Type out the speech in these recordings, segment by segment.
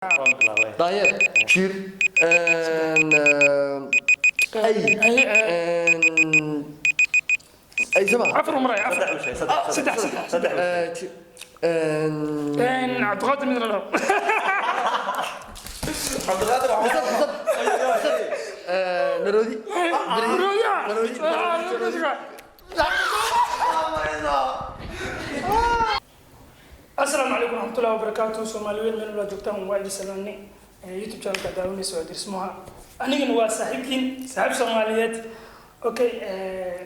Waan bilaabay. Daanyeer, jiir, ay, ay sama. Afar maray, afar. Saddex u sheeg, saddex. Saddex, saddex. Saddex u sheeg. Cabdiqaadir mid la dhaho. Cabdiqaadir. Naroodi. Maroodiya. Asalaamu calaykum waraxmatullahi wabarakaatu. Soomaali weyn meel walaa joogtaan, waa idin salaamnay. YouTube channelka daawanaysa waa Dirsmoha, anigana waa saaxiibkiin, saaxiib Soomaaliyeed. Okay,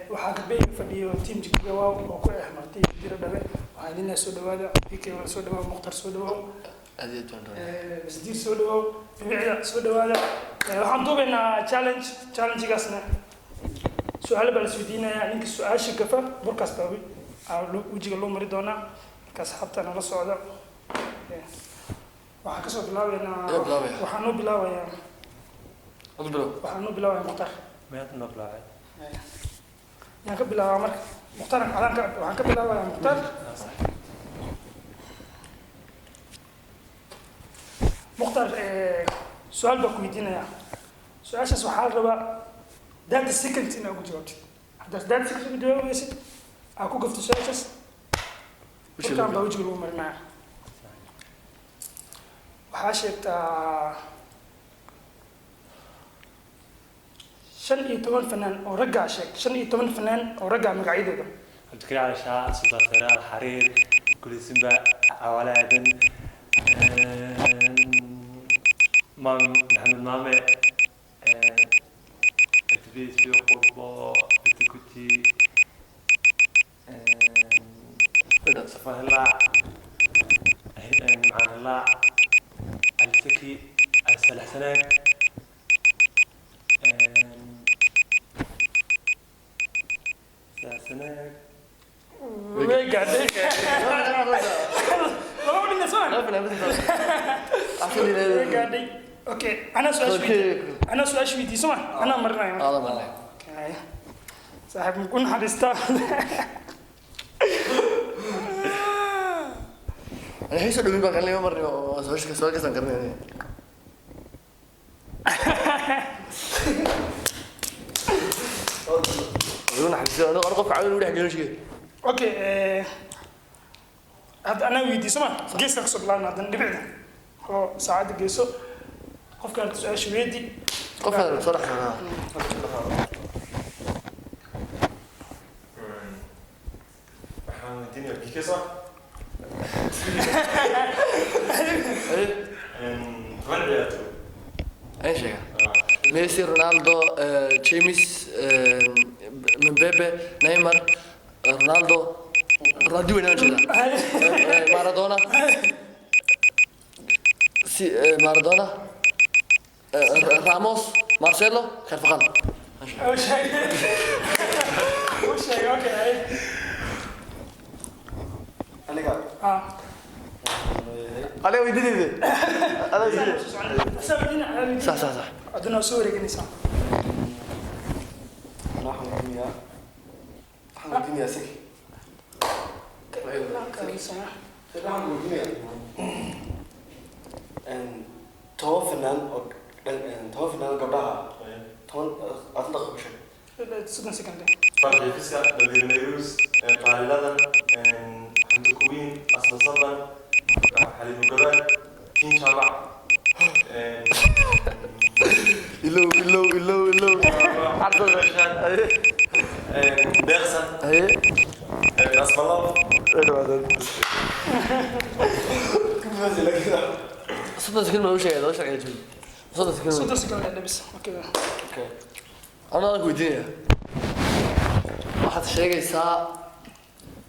waxaa gabeyga fadhiyo team Jigjiga Waaw oo ku eh martay Dira Dhabe. Waxaan idin leeyahay soo dhawaada. PK waa soo dhawaaw, Mukhtar soo dhawaaw, Masdiir soo dhawaaw, Bibicda soo dhawaada. Waxaan duubaynaa challenge. Challengegaasna su-aalo baa la isweydiinayaa. Ninka su-aasha gafa burkaas baa wejiga loo mari doonaa. Marka asxaabta nala socda. Waxaan kasoo bilaabeynaa. Yaa bilaabaya? Waxaan noo bilaabayaa. Ad bilow. Waxaan noo bilaabayaa Mukhtar. Miyaad noo bilaabay? Yaan ka bilaabaa marka? Mukhtar adaan ka, waxaan ka bilaabayaa Mukhtar. Mukhtar, su-aal baa ku weydiinayaa. Su-aashaas waxaa la rabaa 30 second inaad ugu jawaabtid. Haddaad 30 second ugu jawaabi weysid, aa ku gafto su-aashaas, burkaan baa wejiga lagu marinaya. Waxaa sheegtaa 15 fanaan oo raggaa. Sheeg 15 fanaan oo raggaa magacyadooda. Cabdikariim Cali Shaah, Sultaan Seyraal, Xariir, Gulisimba, Cawaale Aadan, Maam Maxamed Maame, Activist Qurbo, Bitukuti, Safar Hilaac, Macaan Hilaac, Ali Saki, Ali Salax Sanaag, Salax Sanaag. Way gaadhay laba dhina soo way gaadhay. Okay, anaa su-aasha weydiiy, anaa su-aasha weydiiy soo ma anaa marinaya marka. Okay. Saaxiib, ma ku naxariistaa? Ana xiisa dhawin baan garanay, marnay oo su'aasha su'aal kastaan garanay. Adigu naxariiso, anigu qofka caawin u dhex gelin shige. Okay, hadda anaa weydiiy soo ma geeska kasoo bilaabna. Haddana dhibicda oo saacadda geyso. Qofka harta su-aasha weydi. Qofka soo dhex qaadaa. Waxaan weydiinayaa PK soo? 10 ciyaartoy. Ayaan sheega: Messi, Ronaldo, James, Mbappe, Neymar, Ronaldo, Ronaldo weynaan jeeda, Maradona, si Maradona, Ramos, Marcelo, Carvajal. Oo sheegay, oo sheegay. Okay. Aniga. Ah. Adiga weydiinayde, adiga weydiinayde. Asaa weydiina, adaa weydiina. Sax. Haddana waa soo wareeganaysaa. Ana waxaan weydiinayaa Saki. Waxaan weydiinayaa 10 fanaan oo 10 fanaan oo gabdhaha, 10 aad daqiiqo ku sheeg. 30 second. Farxi Fiska, Nadiir Nayruus, Qaaliladan, Xamdi Kuwiin, Asla Saban, Xaliimo Gabaal, Tiin Jaamac, Ilow, ilow, ilow, ilow. Deeqsan, Haye. Asmalaaf. 30 second ma u sheegay? Loo sheegay joog 30 second. 30 second dhibis. Okay. Okay. Anaa ku weydiinaya. Waxaad sheegaysaa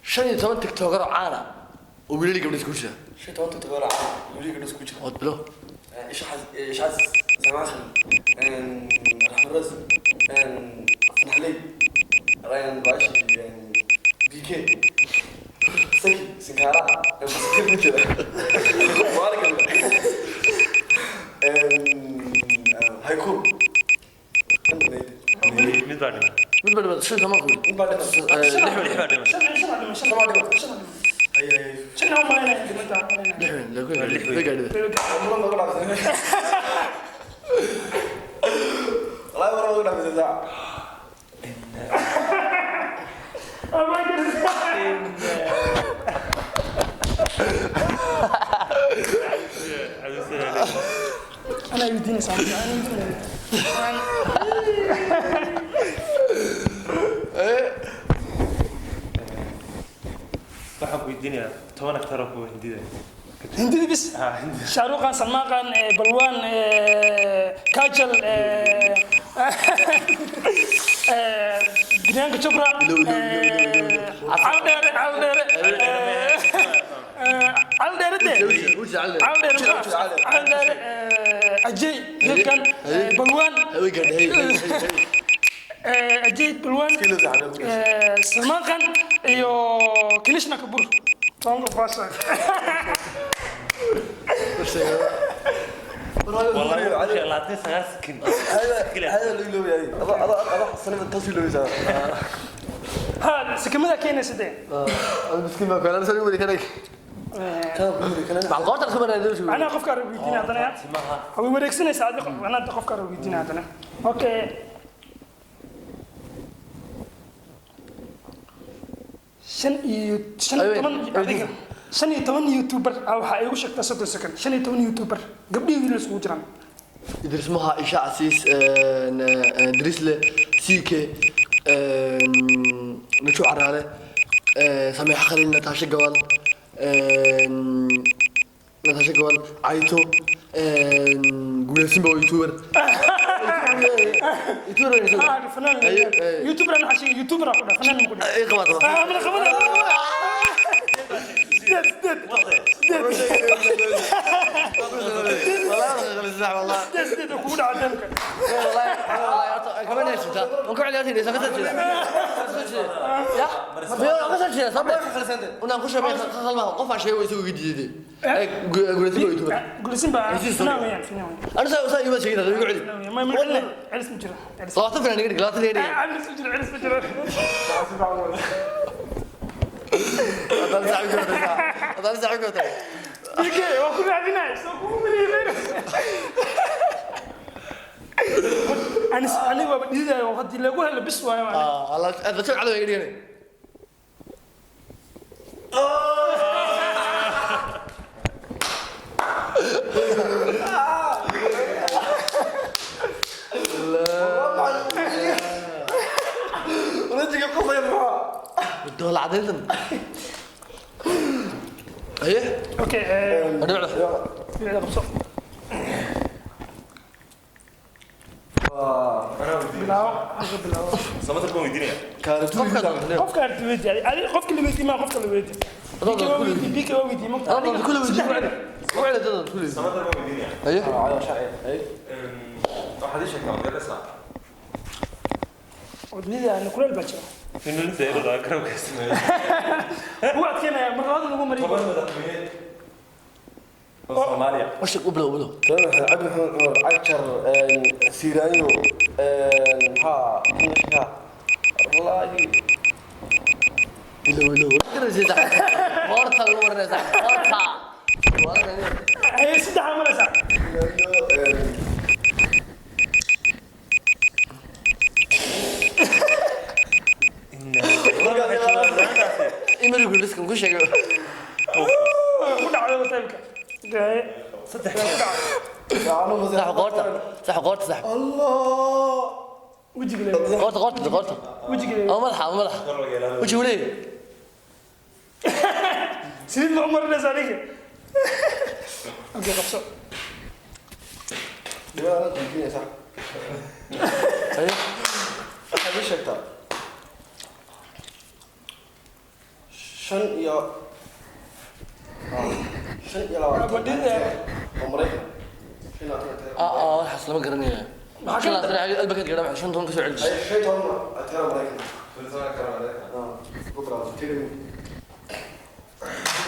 15 tiktoker oo caan ah oo wiilal iyo gabdho isku jira. 15 tiktoker oo caan weli gabdho isku jira. Ood bilo. Ishaxas, Ishaxas, Samaaxan, Raxmed Ras, Fanaxley, Ryan Bashi, BK, Saki, Sinkara, Masakir ku jira. Waa kale. Haiku. Mid baa dhiman. Mid baa dhiman, 15 ku. Mid baa dhiman. Lix. Lix baa dhiman. Shan, shan dhiman, shan Shan baa dhiman. shan dhiman. Ay, ay. Shan aan malaynaya dhimantaa malaynaya. Lix weyn, way gaadhay. Muran baa ku dhaafsay. Wallahi muran baa ku dhaafsay saa. Oh my goodness. Anaa weydiinaysaa, anaa weydiinaya. Waxaan ku weydiinayaa 10 actor oo kuwa Hindida. Hindida bis. Ha, Hindida. Shahrukh Khan, Salman Khan, Balwan, Kajal, Priyanka Chopra, Ilo, ilo, ilo, ilo, ilo, ilo. Cali Dheere, Cali Dheere, Cali Dheere dee. Wuu jecel yahay. Cali Dheere, Cali Dheere, Ajay Devgan, Balwan, Way gaadhay. Hey, hey, hey. Ajay Balwan, Kilo saxan ku dhashay. Salman Khan iyo Krishna Kapoor. 10 qof waa sheegay. Wallahi 29 second. Hada loo iloobayay. Ada ada ada sanad taas iloobaysaa. Ha, sikimada keenaysa dee. Miskiin baa kale soo wadi karay. Macal qoorta isku maraa dawshu. Anaa qofka arag weydiinaya haddana. Way wareegsanaysaa adiga, anaa qofka arag weydiinaya haddana. Okay. Shan iyo toban adiga. 15 YouTuber ah waxaa iigu sheegtaa 30 second. 15 YouTuber gabdhihii wiilal isugu jiraan. Idris Moha, Isha Aziz, Drisle, CK, Nachu Arale, Samiha Khalil, Natasha Gawal, Natasha Gawal, Aito, Gulal Simba oo YouTuber. YouTuber, YouTuber. Ah, fanaan. YouTuber ana waxaa sheegay YouTuber aa ku dhaha, fanaan ma ku dhaha. Ay qabato. Ah, mana qabana. Sideed, sideed. Wallah, Sideed, sideed oo kugu dhaca damka. كمان ايش انت؟ ممكن على يدي اذا كنت يا ما كنت شيء صبر وانا نخش خل ما قف شيء ويسوي جديد قلت له يوتيوبر Gulal Simba Hesiis fanaan weeyaan, fanaan weeyaan. انا سوي سوي شيء هذا يقعد Fanaan weeyaan. Ma celin, celis ma jiro. Celis. صلاة فلان يقعد لا تدري Celis ma jiro, celis ma jiro. هذا ساعه هذا ساعه PK, waa ku raadinaya, soo kugu maleeyay. Aniga waaba dhididayo, oo haddii lagu helo bis waayo aniga. اه الله هذا شو على يقعد Wajiga qosay maxaa? الدولة عدلنا ايه Okay, انا dhinaca qabso. Bilaabo, halka bilaabo. Samatar baan weydiinayaa. Qofka aad weydiiyo, adiga qofka la weydiiyo maa qofka la weydiiyo. PK waa weydiiyo, PK waa weydiiyo, ma ogtahay? Adiga كله saddex ويجي وعلى كله Samatar baan weydiinayaa. ايه Cado sharci. Ay. Waxaad ii sheegtaa magaciisa. Wadnida aan kuleel baa jira. Inuu seerada garabkaas. Wuu adkeynaya, mar labaad lagu mariyo. 10 madaxweyne oo Soomaaliya. وش قبله قبله Tan waxa Cabdi Maxamed Cumar Cajar Siiraanyo maxaa ka Wallahi ilo ilo qoorta lagu warinaysaa qoorta. Haye, saddex aa maraysaa. Imarigu riskan ku sheegay. Ku dhacday wataybka. Haye. Saddex. Sax qoorta, sax qoorta, sax. Allah. Wejiga leeyahay. Qoorta, qoorta, qoorta. Wejiga leeyahay. Ama madaxa, ama madaxa. Weji waleey. Saliid ma u marinaysaa adiga? Okay, qabso. Dhibaatada weydiinaysaa. Haye. Waxaad ii sheegtaa 25 oo Maraykan. 25 Ah ah, waxaas lama garanayo. Maxaa ka mid ah? Albakeed gaadha 15 ka soo celis. Ay, 15 ateera Maraykan. Ah, bukra tiri.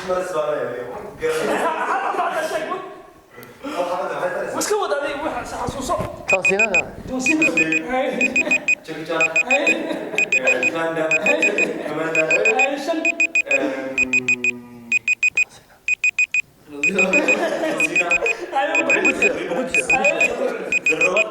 Hal sheeg. Iska wada adiga waxa xasuuso. Taasiinada. Toosiin. Haye. Haye. Haye, shan. Darrobad.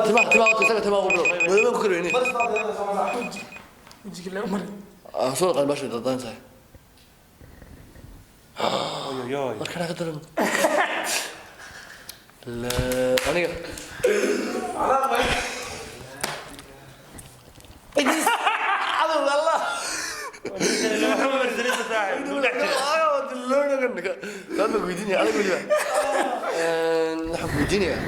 Timaha timaha wato isaga timaha ugu bilow. Madowbaan ku karweyne. Wejiga lee u marin. Ah, soo qaad baasha dadaan tahay. Oy, oy. Markaan ka daran. La aniga. Idris, cadow Allah. Waxba marsanaysa saaxiib. Ku dhex jira. Su'aal baan ku weydiinaya, adag weliba. Waxaan ku weydiinayaa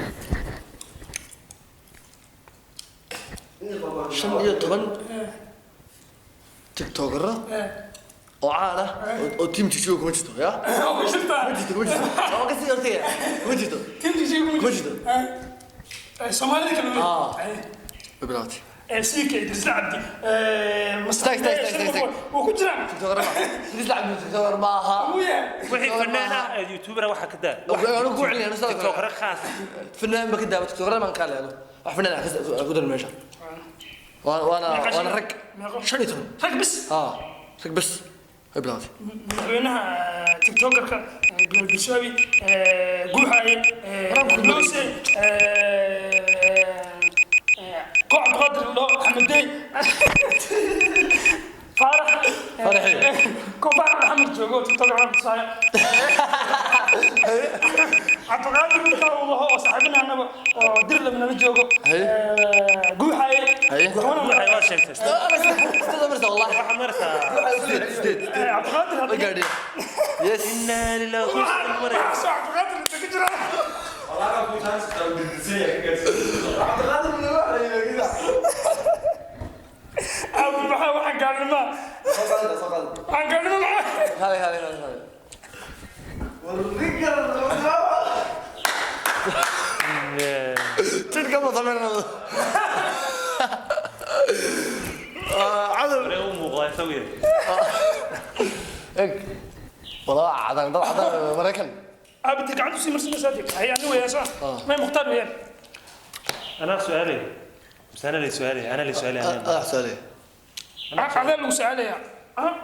15 tiktokero oo caan ah oo team Jigjiga kuma jirto, ya? Waa jirtaa. Kuma jirto, kuma jirto. Waa ka sii hortagaya. Kuma jirto. Team Jigjiga kuma Kuma jirto. jirto. Soomaalida kale wey. Ah. Way bilaawatay. Siika Idris Cabdi. Istaag, istaag, istaag, istaag. Wuu ku jiraan. Tiktoker ma. Idris Cabdi tiktoker ma aha. Wuu yahay. Wixii fanaan ah ee youtuber ah waxaa ka daa. Anigu ku celinayaa, anigu sidoo kale. Tiktokero khaas. Fanaan ba ka daawa, tiktoker baan ka hadlayaa. Wax fanaan ah ku daran meesha. Waana rag. Meeqo? 15. Rag bis. Ah, rag bas. Way bilaawatay. Madaxweynaha tiktokerka Bilal Bishawi, Guuxaaye, Lose, Koox Cabdiqaadir Loo Xamedey, Faarax. Faaraxi. Koox Faarax Maxamed joogo tiktoker waxaan tusaaya Cabdiqaadir ninka uu laho oo saaxiibina annaba oo Dirlab nala joogo. Haye. Guuxaaye. Haye. Waxay waa sheegtay. Sideed marsa wallahi. Waxaad maraysaa. Sideed, sideed. Cabdiqaadir Way haddana gaadhay. Yes. Innaa lillaahi wa innaa ilaihi raaji'uun. soo Cabdiqaadir inta ku jira. Abu maxaa waxaan gaalnimaa waxaan gaalnimo maxaa Hale, hale, hale, hale. Jidhka ma sameynado. Cadow. Hore u muuqdaa isagu yahay. Eg. Walaa cadaan, dad cadaan Maraykan. Abdi gacanta sii marsanaysaa dib hay ani weeyaan soo may Mukhtaar weeyaan. Anaa su'aalay. Mise anaa la su'aalay, anaa la su'aalay, anaa. Ah, su'aalay. Cadaa lagu su'aalayaa.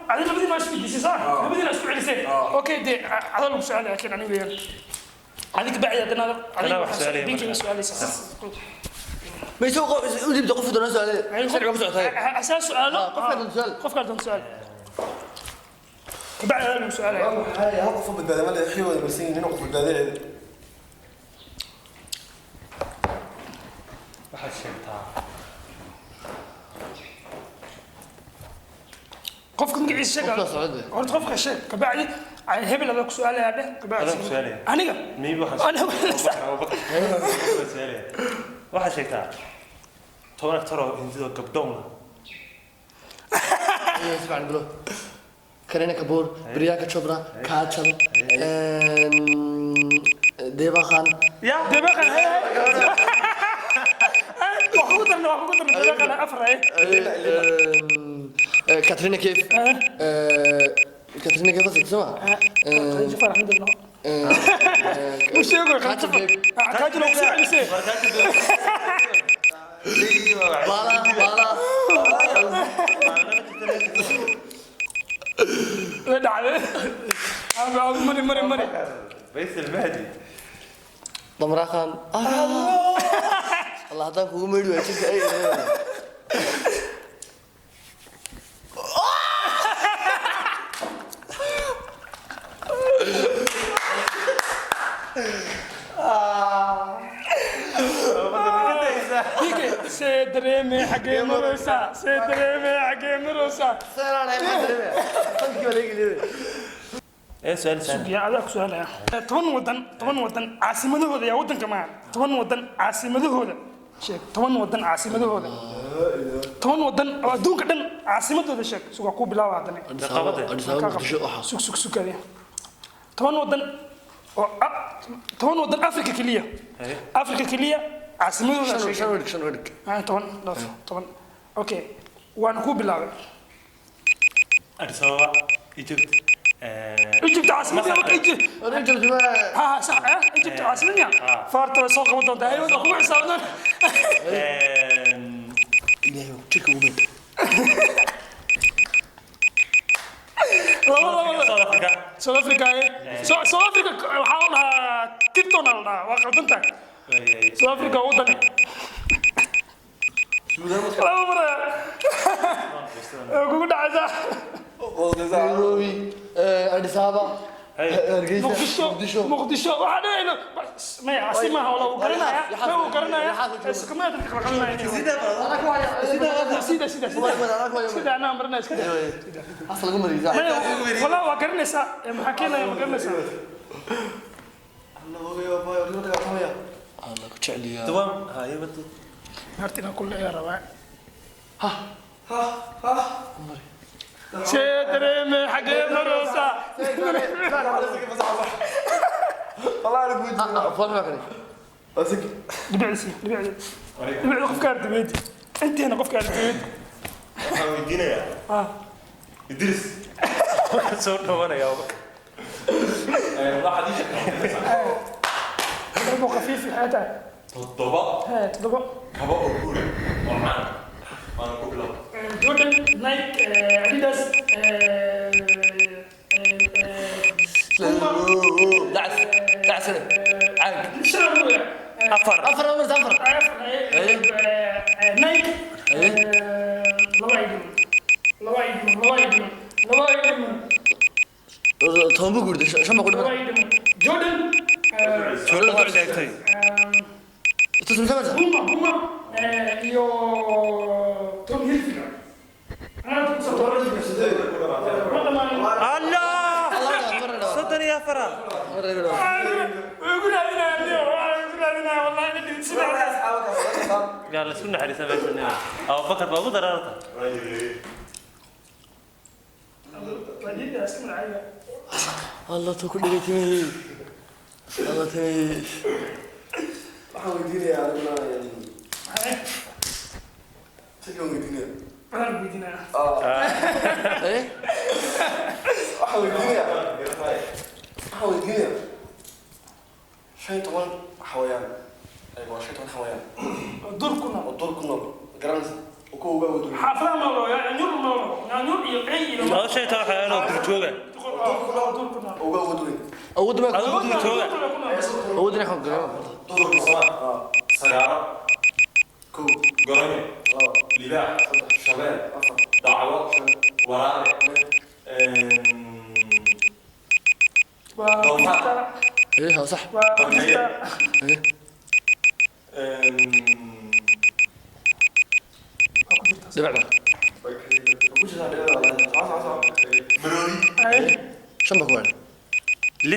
Cadaa labadiina isku weydiisay soo labadiina isku celiseen. Okay dee cadaa lagu su'aalaya laakiin ani weeyaan adiga bacdi haddana Anaa wax su'aalaya binkii marka. su'aalaysa. Ma isoo qof u dhiibta qof doona su'aalay. Sharciga ku socotay. Asaa su'aalo. Qofka doona su'aal. Qofka doona su'aal kabacdi adaa lagu su'aalaya. Hal qof oo badbaada ma leeyahay, wada marsan yihiin inuu qof badbaadinayo. Waxaad sheegtaa. Qofka magaciisa sheeg. Qofka socda. Horta qofka sheeg kabacdi hebel adaa ku su'aalayaa dheh kabacdi. Adaan ku su'aalaya. Aniga. Maybe waxaan Aniga. Abubakar. Waxaad su'aalaya. Waxaad sheegtaa 10 actor oo hindida gabdhown ah. Iyo si fiican bilo. Kareena Kapoor, Priyanka Chopra, Kajol, Deva Khan. Ya. Deeqan hay hay wax kugu darna wax kugu darna deeqan afar ay. Katrina Kaif. Katrina Kaif asig soo ma? Khadiija Farax mid no u sheego Kajol Khadiija Kajol oo ku soo celisay. Bala, bala. La dhacday abu mari mari mari. Faisal Mahdi. Damra Khan. Allah haddaan kugu meydhi waayo jirka ay. Dike see dareemay xagee maraysaa see dareemay xagee maraysaa. Ee su'aal su'aal. Ya adaa ku su'aalaya 10 wadan 10 wadan caasimadahooda yaa wadanka maaha 10 wadan caasimadahooda sheeg 10 wadan caasimadahooda 10 wadan oo adduunka dhan caasimadooda sheeg sugaa ku bilaaba haddana. Addis Ababa, Muqdisho, waxaas. Sug sug sugade 10 wadan oo 10 wadan Afrika keliya Afrika keliya caasimadooda Shan sheeg. shan wedhig, shan wedhig. 10 dhaaf 10. Okay waan ku bilaabay. Addis Ababa, Egypt. Egypt caasimadda marka Egypt. Egypt ma- ها صح Egypt caasimadda faarta way soo qaban doontaa hay wada kugu xisaabtan. Ilaahay, jirka ugu meydh. Laba laba laba. South Africa. South Africa eh. South Africa waxaa la dhahaa Tipton la dhahaa, waa qaldan tahay. South Africa waa waddan. Laba mar ayaa kugu dhacaysaa. Nairobi, Addis Ababa, Hargeysa, Muqdisho. Muqdisho. Muqdisho waxaa dhahayno maya asi maaha, wala wuu garanaya, ma wuu garanaya, iskama dadka qalqalinaya. Sida sida sida sida anaa marinaya iska daa. Asal lagu mariyo. Maya, walaa waa garanaysaa. Maxaa keenaya ma garanaysaa? Allah ku jeceliyaa. Duwan haye wado. Horta inaan ku leeyaa rabaa. See dareeme xagee maroosa? Fool ma kale. Dhibicisi dhibicdi dhibicdi qofka ardibeed inteena qofka ardibeed. Waxaan weydiinayaa Ah. Idris soo dhawanaya. Waxaad ii sheegtaa Darbo khafiif maxay tahay? 7 Hee, 7 kabo oo guura oo caan waana ku bilow. Jordan, Nike, Adidas, Puma. Dacas, dacas kale. Caag. Shan weya. 4. Afar, afar, afar. Nike. Laba ay dhiman, laba ay dhiman, laba ay dhiman, laba ay dhiman. 10 buu guurday, 5 baa ku Laba dhiman. ay dhiman. Jordan, Jordan waa sheegtay. Tusum sama. Puma, Puma iyo Tom Hilfiger. Anaa ku soo dooran. Ma dhamaanin. Allah, 34. Way ku raadinayaan, Leo, waa ku raadinayaan, wallahi ina dhibin sidaa. Yaa la isku naxariisa meeshan. Abubakar baa ugu daraarta. Waa diidaya, iska magacayga. Allah tu ku dhigay timihii. Allah timihii. Waxaan weydiinayaa aniguna. Maxay? Sikaan weydiinaya. Waxaan weydiinayaa. Eh? Waxaan weydiinayaa 15 xawayaan. Waa 15 xawayaan Oo dur ku nool. oo duur ku nool, garanaysa, oo kuwa uga awood weyn. Xaafadaha nool oo yaanyuur nool, yaanyuur iyo cey iyo Laba 15 xayawaan oo duurjooga. Dur ku nool. Oo uga awood weyn. Awood ma Adigu duurjooga. Duur ku nool. awood inay xog galaan. Sagaaro. 1, Goronyo. 2, Libaax. 3, Shabeel. 4, Dacwo. 5, Waraabe. 6. Waa ku jirtaa. Eh, ha sax. Waa ku jirtaa. Eh. Waa ku jirtaa. Dhibicda. Ku jirtaa dhibicda, wallahi. Soco, soco, soco. Maroodi. Ay, 5 baa ku hadhay. 6.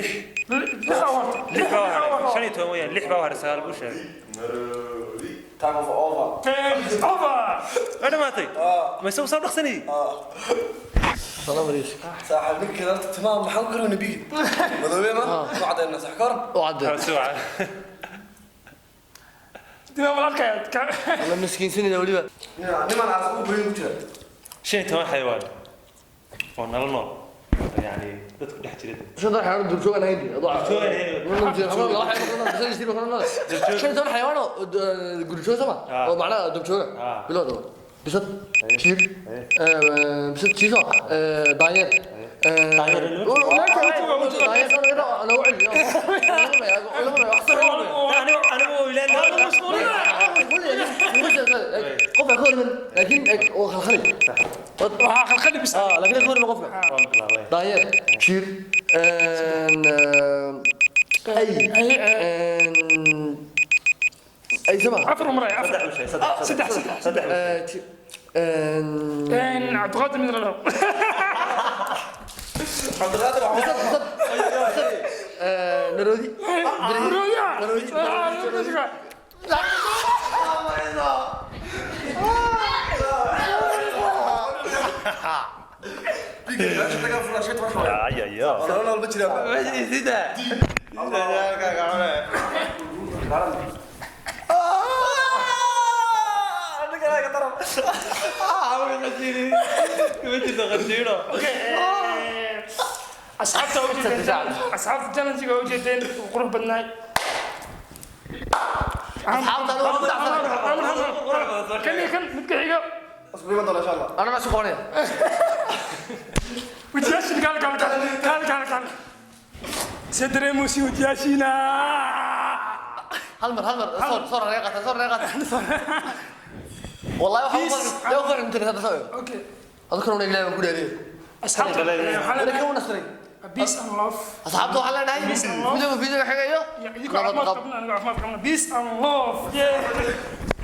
6 aa warta. 6 baa haray. 15 weeyaan. 6 baa haray, 9 buu sheegay. Time of over. Time is over. Waa dhamaatay. Ma isagu soo dhaqsanayay? Salaam alaykum. Saaxiib, ninka horta timaha maxaan ku karona bigi madoobe ma ku cadayna sax ka hor. U cadde. Si wacan. Dib aan arkaya. Allah miskiinsanida weliba. Niman aas u goyn ku jira. 15 xayawaan oo nala nool, yani dadku dhex jira. 15 xayawaan duurjoog aan ahayn. Duurjoog aan ahayn. 15 xayawaan oo gurjoog sama oo macnaha duurjooga. Bilowda. Bisad, jiir, bisad jiir, daanyeer. Daanyeer. Anigu ilaa Qofka ka horman, laakiin waa khalkhali. Waxaa khalkhali bis. Laakiin ka horman qofka. Waan bilaabay. Daanyeer, jiir, ay, ay sama. 4 maray, 4. 3 shay, 3. 3 3. 3. Cabdiqaadir mid la dhaho. Cabdiqaadir waxaa Bisad, bisad, Naroodi. Maroodiya. Maroodi. Bigi meesha tagaa fura 15 xawayaan. Ay ay. Oo nolol walba jira. Sida. Kuma jirto qanjiiro. Asxaabta u jeedeen, asxaabta challenge-ga u jeedeen, wuu qurux badnaay. Asxaabta anigu waa ku dhacsanay. Kan iyo kan midka xiga. Isku iman doona, insha Allah. Anna ma isku qabanaya. Wajiyaashiina, kaal, kaal, kaal, kaal, kaal, kaal. See dareemaysi wajiyaashiina? Hal mar, hal mar, soor, soor naga qaata, soor naga qaata. Wallahi waxaan ku yaa ku inta hadda soo. Okay. Hada kuna ilaahay baan ku dhaariyay. Asxaabta, waxaa Wala leenahay ka nasray. Peace and love. Asxaabta waxaan leenahay Peace and love. Video video xigayo. Iyo idinkoo caafimaad Nabad qab. qabna, aniga caafimaad qabna. Peace and love, yeah.